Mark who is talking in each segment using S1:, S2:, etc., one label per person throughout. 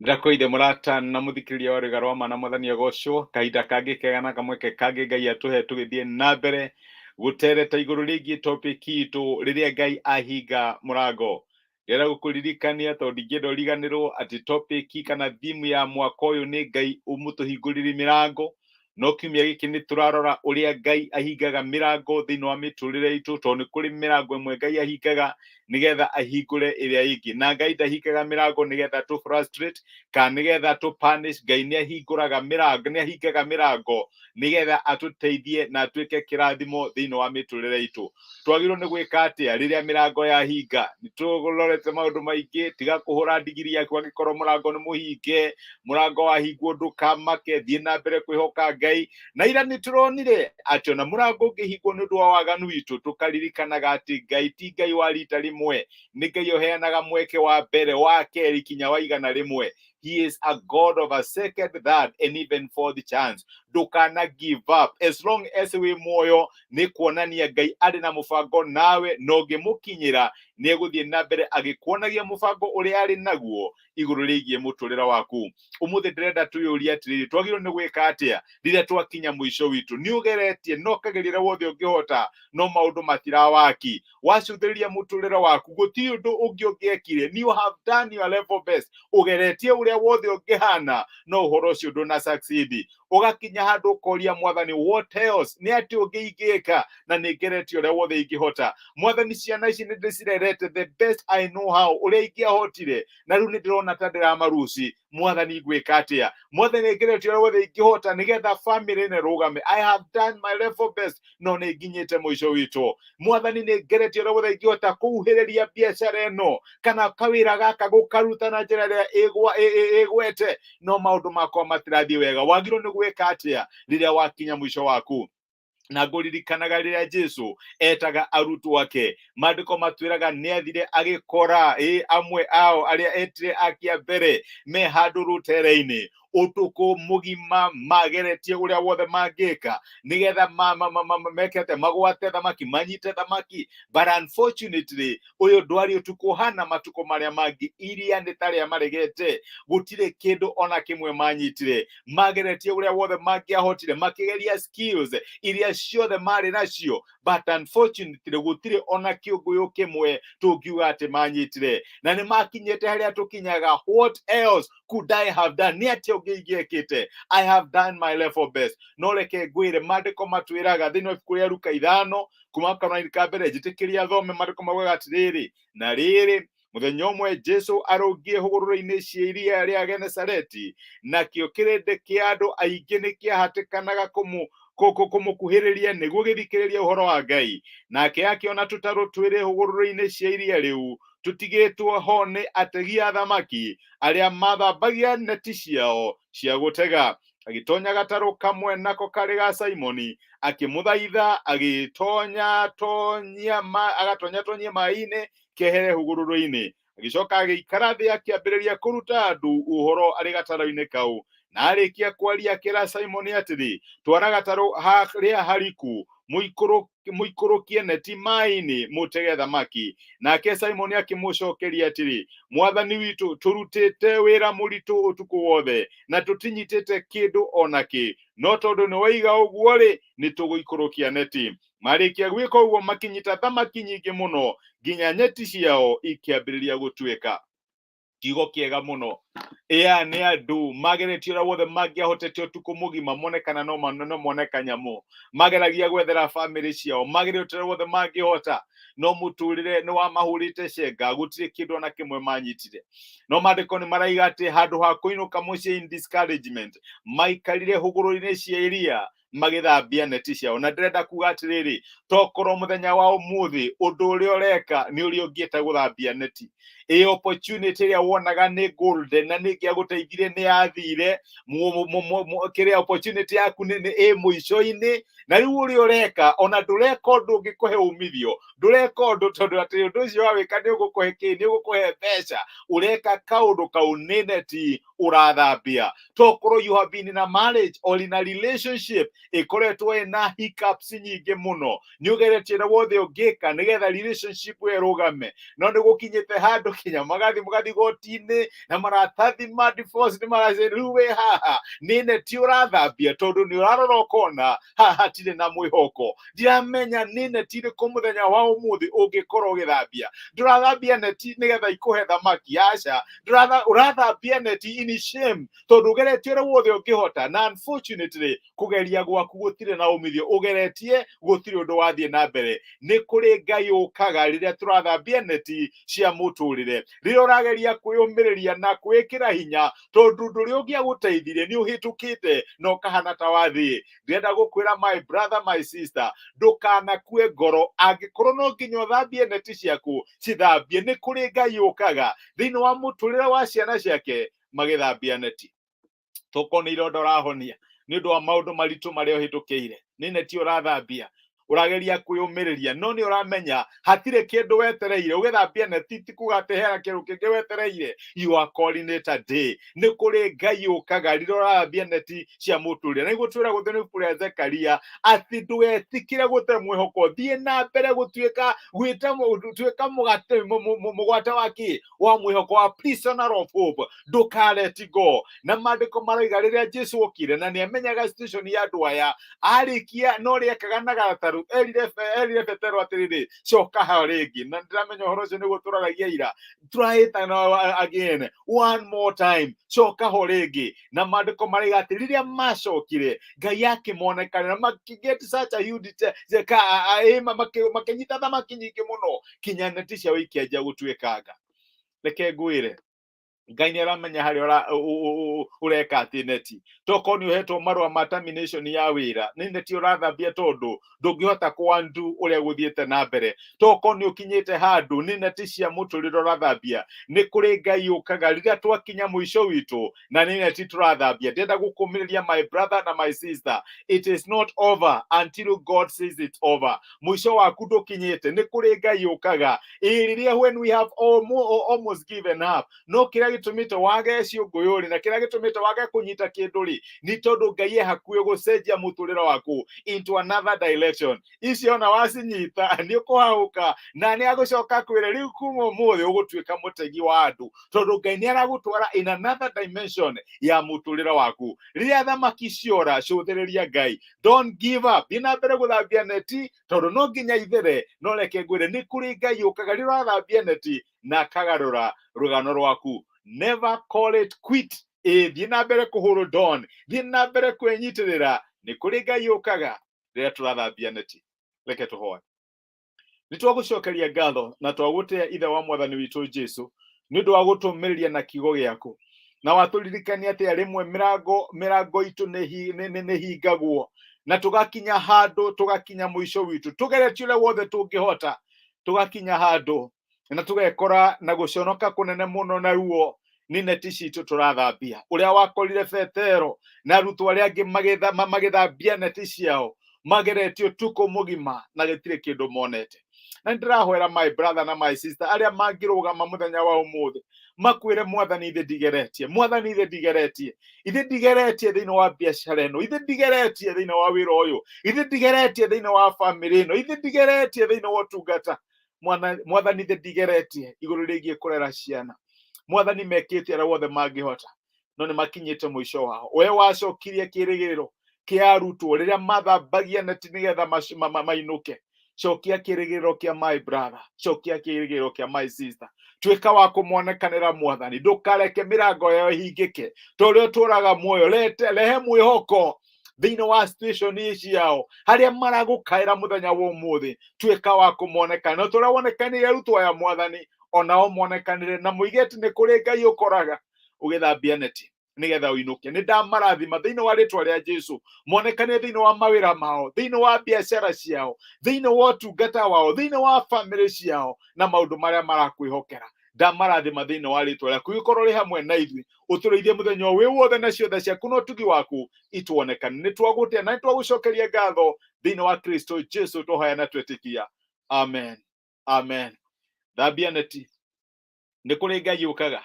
S1: Ndĩrakwĩire mũrata na mũthikĩrĩria wa rwĩga rwa ma na mwathani agocwo. Kahinda kangĩ kega na kamweke kangĩ Ngai atũhe tũgĩthiĩ na mbere gũtereta igũrũ rĩgiĩ topic itũ, rĩrĩa Ngai ahinga mũrango. Ndĩrenda gũkũririkania, tondũ ndingĩenda ũriganĩrwo, atĩ topic kana theme ya mwaka ũyũ nĩ Ngai ũmũtũhingũrĩrie mĩrango. No kiumia gĩkĩ nĩ tũrarora ũrĩa Ngai ahingaga mĩrango thĩinĩ wa mĩtũrĩre itũ, tondũ nĩ kũrĩ mĩrango ĩmwe Ngai ahingaga nĩgetha ahingũre ĩrĩa ĩngĩ. Na Ngai ndahingaga mĩrango nĩgetha tũ frustrate kana nĩgetha tũ punish. Ngai nĩ ahingũraga mĩrango, nĩ ahingaga mĩrango nĩgetha atũteithie na atuĩke kĩrathimo thĩinĩ wa mĩtũrĩre itũ. Twagĩrĩirwo nĩ gwĩka atĩa rĩrĩa mĩrango yahinga? Nĩ tũrorete maũndũ maingĩ. Tiga kũhũra ndigiri yaku angĩkorwo mũrango nĩ mũhinge. Mũrango wahingwo, ndũkamake, thiĩ na mbere kwĩhoka Ngai. Na ira nĩ tũronire atĩ ona mũrango ũngĩhingwo nĩ ũndũ wa waganu witũ, tũkaririkanaga atĩ Ngai ti Ngai wa rita rĩmwe, nĩ Ngai ũheanaga mweke wa mbere, wa kerĩ, kinya wa 100. He is a God of a second, third and even fourth chance. Ndũkana give up as long as wĩ muoyo. Nĩ kuonania Ngai arĩ na mũbango nawe, na ũngĩmũkinyĩra nĩ egũthiĩ na mbere agĩkuonagia mũbango ũrĩa arĩ naguo igũrũ rĩgiĩ mũtũrĩre waku. Ũmũthĩ ndĩrenda twĩyũrie atĩrĩrĩ, twagĩrĩirwo nĩ gwĩka atĩa rĩrĩa twakinya mũico witũ? Nĩ ũgeretie no ũkageria ũrĩa wothe ũngĩhota, no maũndũ matirawaki. Wacuthĩrĩria mũtũrĩre waku, gũtirĩ ũndũ ũngĩ ũngĩekire. You have done your level best, ũgeretie ũrĩa wothe ũngĩhana, no ũhoro ũcio ndũna succeed. Ũgakinya handũ ũkoria Mwathani, what else, nĩ atĩ ũngĩ ingĩka? Na nĩ ngeretie ũrĩa wothe ingĩhota. Mwathani, ciana ici nĩ ndĩcirerete the best I know how, ũrĩa ingĩahotire, na rĩu nĩ ndĩrona ta ndĩramaruci. Mwathani, ngwĩka atĩa? Mwathani, ngeretie ũrĩa wothe ingĩhota nĩgetha family ĩno ĩrũgame. I have done my level best, no nĩ nginyĩte mũico witũ. Mwathani, nĩ ngeretie ũrĩa wothe ingĩhota kũhuhĩrĩria biacara ĩno kana kawĩra gaka, gũkaruta na njĩra ĩrĩa ĩgwete, no maũndũ makwa matirathiĩ wega. Wagĩrĩirwo nĩ gwĩka atĩa rĩrĩa wakinya mũico waku? Na ngũririkanaga rĩrĩa Jesu etaga arutwo ake, maandĩko matwĩraga nĩ athire agĩkora amwe ao arĩa etire akia mbere me handũ rũtere-inĩ. Ũtukũ mũgima mageretie ũrĩa wothe mangĩka nĩgetha mekete magwate thamaki, manyite thamaki, but unfortunately ũyũ ndwarĩ ũtukũ hana matukũ marĩa mangĩ. Iria nĩ tarĩa maregete, gũtirĩ kĩndũ ona kĩmwe manyitire. Mageretie ũrĩa wothe mangĩahotire, makĩgeria skills iria ciothe marĩ nacio, but unfortunately gũtirĩ ona kĩũngũyũ kĩmwe tũngiuga atĩ manyitire. Na nĩ makinyĩte harĩa tũkinyaga, what else could I have done? Nĩ atĩa ũngĩ ingĩekĩte? I have done my level best. No reke ngwĩre, maandĩko matwĩraga thĩinĩ wa ibuku rĩa Luka 5 kuma kamũraini ka mbere. Njĩtĩkĩria thome. Maandĩko maugaga atĩrĩrĩ, na rĩrĩ, mũthenya ũmwe Jesu arũngiĩ hũgũrũrũ-inĩ cia iria rĩa Genesareti, nakĩo kĩrĩndĩ kĩa andũ aingĩ nĩ kĩahatĩkanaga kũmũkuhĩrĩria nĩguo gĩthikĩrĩrie ũhoro wa Ngai. Nake akĩona tũtarũ twĩrĩ hũgũrũrũ-inĩ cia iria rĩu, tũtigĩtwo ho nĩ ategi a thamaki arĩa mathambagia neti ciao cia gũtega. Agĩtonya gatarũ kamwe, nako karĩ ga Simoni, akĩmũthaitha agĩtonya tonyia ma, agatonya tonyie maĩ-inĩ kehere hũgũrũrũ-inĩ. Agĩcoka agĩikara thĩ, akĩambĩrĩria kũruta andũ ũhoro arĩ gatarũ-inĩ kau. Na arĩkia kwaria, akĩra Simoni atĩrĩ, twara gatarũ harĩa hariku, mũikũrũkie neti maĩ-inĩ, mũtege thamaki. Nake Simoni akĩmũcokeria atĩrĩ, Mwathani witũ, tũrutĩte wĩra mũritũ ũtukũ wothe na tũtinyitĩte kĩndũ ona kĩ, no tondũ nĩ waiga ũguo rĩ, nĩ tũgũikũrũkia neti. Marĩkia gwĩka ũguo, makĩnyita thamaki nyingĩ mũno nginya nyeti ciao ikĩambĩrĩria gũtuĩka. Kiugo kĩega mũno. Ĩa nĩ andũ mageretie ũrĩa wothe mangĩahotete ũtukũ mũgima mone kana no mone kanyamũ. Mageragia gwethera bamĩrĩ ciao, mageretie ũrĩa wothe mangĩhota, no mũtũrĩre nĩ wamahũrĩte cenga, gũtirĩ kĩndũ ona kĩmwe manyitire. No maandĩko nĩ maraiga atĩ handũ ha kũinũka mũciĩ in discouragement, maikarire hũgũrũrũ-inĩ cia iria magĩthambia neti ciao. Na ndĩrenda kuga atĩrĩrĩ, tokorwo mũthenya wa ũmũthĩ ũndũ ũrĩa ũreka nĩ ũrĩa ũngĩeta gũthambia neti. Ĩ opportunity ĩrĩa wonaga nĩ golden na nĩ ĩngĩagũteithire nĩ yathire. Kĩrĩa opportunity yaku nĩ ĩ mũico-inĩ, na rĩu ũrĩa ũreka ona ndũreka ũndũ ũngĩkũhe umithio. Ndũreka ũndũ tondũ atĩ ũndũ ũcio wawĩka nĩ ũgũkũhe kĩ, nĩ ũgũkũhe mbeca. Ũreka kaũndũ kau nĩ neti ũrathambia. Tokorwo you have been in a marriage or in a relationship ĩkoretwo ĩna hiccups nyingĩ mũno, nĩ ũgeretie ũrĩa wothe ũngĩka nĩgetha relationship ĩyo ĩrũgame, no nĩ gũkinyĩte handũ kinya magathi mũgathi goti-inĩ na maratathi ma divorce nĩ maraci. Rĩu wĩ haha nĩ neti ũrathambia tondũ nĩ ũrarora ũkona haha hatirĩ na mwĩhoko. Ndiramenya nĩ neti ĩrĩkũ mũthenya wa ũmũthĩ ũngĩkorwo ũgĩthambia. Ndũrathambia neti nĩgetha ikũhe thamaki, aca. Ũrathambia neti in shame tondũ ũgeretie ũrĩa wothe ũngĩhota, na unfortunately kũgeria gwaku gũtirĩ na umithio, ũgeretie gũtirĩ ũndũ wathiĩ na mbere. Nĩ kũrĩ Ngai ũkaga rĩrĩa tũrathambia neti cia mũtũrĩre, rĩrĩa ũrageria kwĩyũmĩrĩria na kwĩĩkĩra hinya tondũ ũndũ ũrĩa ũngĩagũteithirie nĩ ũhĩtũkĩte na ũkahana ta wathiĩ. Ndĩrenda gũkwĩra, my brother, my sister, ndũkanakue ngoro. Angĩkorwo no nginya ũthambie neti ciaku, cithambie. Nĩ kũrĩ Ngai ũkaga thĩinĩ wa mũtũrĩre wa ciana ciake magĩthambia neti. Tokorwo nĩ ironda ũrahonia nĩ ũndũ wa maũndũ maritũ marĩa ũhĩtũkĩire, nĩ neti ũrathambia, ũrageria kwĩyũmĩrĩria, no nĩ ũramenya hatirĩ kĩndũ wetereire. Ũgĩthambia neti ti kuga atĩ hena kĩndũ kĩngĩ wetereire. You are calling it a day. Nĩ kũrĩ Ngai ũkaga rĩrĩa ũrathambia neti cia mũtũrĩre. Na nĩguo twĩragwo thĩinĩ wa ibuku rĩa Zekaria atĩ ndũgetikĩre gũte mwĩhoko, thiĩ na mbere gũtuĩka gwĩta tuĩka mũgate mũgwate wa kĩ wa mwĩhoko, wa prisoner of hope. Ndũka let go. Na maandĩko maroiga rĩrĩa Jesu okire na nĩ amenyaga situation ya andũ aya, arĩkia no rĩekaga na gatarũ, erire Petero atĩrĩrĩ, "Coka hao rĩngĩ." Na ndĩramenya ũhoro ũcio nĩguo tũraragia ira. Try it again, one more time, coka ho rĩngĩ. Na maandĩko maraiga atĩ rĩrĩa macokire, Ngai akĩmonekana na makĩget such a huge makĩnyita thamaki nyingĩ mũno kinya neti ciao ikĩanjia gũtuĩkanga. Reke ngwĩre, Ngai nĩ aramenya harĩa ũreka atĩ neti. Tokorwo nĩ ũhetwo marũa ma termination ya wĩra, nĩ neti ũrathambia tondũ ndũngĩhota kwandu ũrĩa gũthiĩte na mbere. Tokorwo nĩ ũkinyĩte handũ, nĩ neti cia mũtũrĩre ũrathambia. Nĩ kũrĩ Ngai ũkaga rĩrĩa twakinya mũico witũ na nĩ neti tũrathambia. Ndĩrenda gũkũmĩrĩria, my brother na my sister, it is not over until God says it's over. Mũico waku ndũkinyĩte. Nĩ kũrĩ Ngai ũkaga ĩ rĩrĩa when we have almost given up. No kĩrĩa gĩtũmĩte wage ciũngũyũ rĩ, na kĩrĩa gĩtũmĩte wage kũnyita kĩndũ rĩ, nĩ tondũ Ngai e hakuhĩ gũcenjia mũtũrĩre waku into another direction. Icio ona wacinyita nĩ ũkũhahũka na nĩ agũcoka kwĩre rĩu kuma ũmũthĩ ũgũtuĩka mũtegi wa andũ, tondũ Ngai nĩ aragũtwara in another dimension ya mũtũrĩre waku. Rĩrĩa thamaki ciora, cũthĩrĩria Ngai. Don't give up. Thiĩ na mbere gũthambia neti tondũ no nginya ithere. No reke ngwĩre, nĩ kũrĩ Ngai ũkaga rĩrĩa ũrathambia neti na akagarũra rũgano rwaku. Never call it quit. Ĩ thiĩ na mbere kũhold on, thiĩ na mbere kwĩnyitĩrĩra. Nĩ kũrĩ Ngai ũkaga rĩrĩa tũrathambia neti. Reke tũhoe. Nĩ twagũcokeria ngatho na twagũtĩa, Ithe wa Mwathani witũ Jesu, nĩ ũndũ wa gũtũmĩrĩria na kiugo gĩaku na watũririkania atĩ rĩmwe mĩrango itũ nĩ hingagwo na tũgakinya handũ, tũgakinya mũico witũ, tũgeretie ũrĩa wothe tũngĩhota, tũgakinya handũ na tũgekora na gũconoka kũnene mũno na ruo, nĩ neti citũ tũrathambia. Ũrĩa wakorire Petero na arutwo arĩa angĩ magĩthambia neti ciao, mageretie ũtukũ mũgima na gĩtirĩ kĩndũ monete. Na nĩ ndĩrahoera my brother na my sister arĩa mangĩrũgama mũthenya wa ũmũthĩ makwĩre, "Mwathani, ithe ndigeretie. Mwathani, ithe ndigeretie. Ithe ndigeretie thĩinĩ wa biacara ĩno. Ithe ndigeretie thĩinĩ wa wĩra ũyũ. Ithe ndigeretie thĩinĩ wa famĩlĩ ĩno. Ithe ndigeretie thĩinĩ wa ũtungata. Mwathani, ithe ndigeretie igũrũ rĩgiĩ kũrera ciana." Mwathani, mekĩte ũrĩa wothe mangĩhota no nĩ makinyĩte mũico wao. We wacokirie kĩrĩgĩrĩro kĩa arutwo rĩrĩa mathambagia neti nĩgetha mainũke. Cokia kĩrĩgĩrĩro kĩa my brother, cokia kĩrĩgĩrĩro kĩa my sister. Tuĩka wa kũmonekanĩra, Mwathani. Ndũkareke mĩrango yao ĩhingĩke. Ta ũrĩa ũtũraga muoyo, rehe mwĩhoko thĩinĩ wa situation ciao harĩa maragũkaĩra mũthenya wa ũmũthĩ. Tuĩka wa kũmonekana no tũrĩa wonekanire arutwo aya, Mwathani, onao monekanĩre na mũige atĩ nĩ kũrĩ Ngai ũkoraga ũgĩthambia neti nĩgetha ũinũke. Nĩ ndamarathima thĩinĩ wa rĩtwa rĩa Jesu. Monekane thĩinĩ wa mawĩra mao, thĩinĩ wa biacara ciao, thĩinĩ wa ũtungata wao, thĩinĩ wa famĩlĩ ciao na maũndũ marĩa marakwĩhokera. Ndamarathima thĩinĩ wa rĩtwa rĩaku. Gĩkorwo rĩ hamwe na ithuĩ, ũtũrĩithie mũthenya wĩ wothe, na ciothe ciaku na ũtugi waku ituonekane. Nĩ twagũtĩa na nĩ twagũcokeria ngatho thĩinĩ wa Kristo Jesu tũhoya na twĩtĩkia. Amen. Amen. Thambia neti, nĩ kũrĩ Ngai ũkaga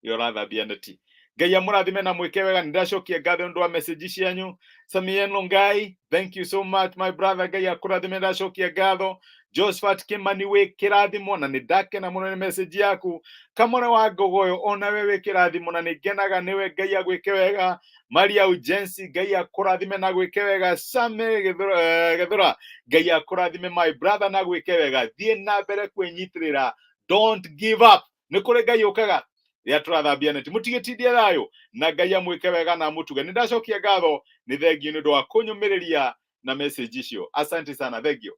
S1: rĩrĩa ũrathambia neti. Ngai amũrathime na mwĩke wega. Nĩ ndacokia ngatho nĩ ũndũ wa message cianyu. Samien Ngai, thank you so much, my brother. Ngai akũrathime, ndacokia ngatho. Josephat Kimani, wĩ kĩrathimo na nĩ ndakena mũno nĩ message yaku. Kamore wa Ngogoyo, ona we wĩ kĩrathimo na nĩ ngenaga nĩwe. Ngai agwĩke wega. Maria Ujensi, Ngai akũrathime na gwĩke wega. Same Gĩthũra, Gĩthũra, Ngai akũrathime, my brother, na gwĩke wega. Thiĩ na mbere kwĩnyitĩrĩra, don't give up. Nĩ kũrĩ Ngai ũkaga rĩrĩa tũrathambia neti. Mũtigĩtindie thayũ na Ngai amwĩke wega na amũtuge. Nĩ ndacokia ngatho, nĩ thengiũ nĩ ũndũ wa kũnyũmĩrĩria na message icio. Asante sana, thank you.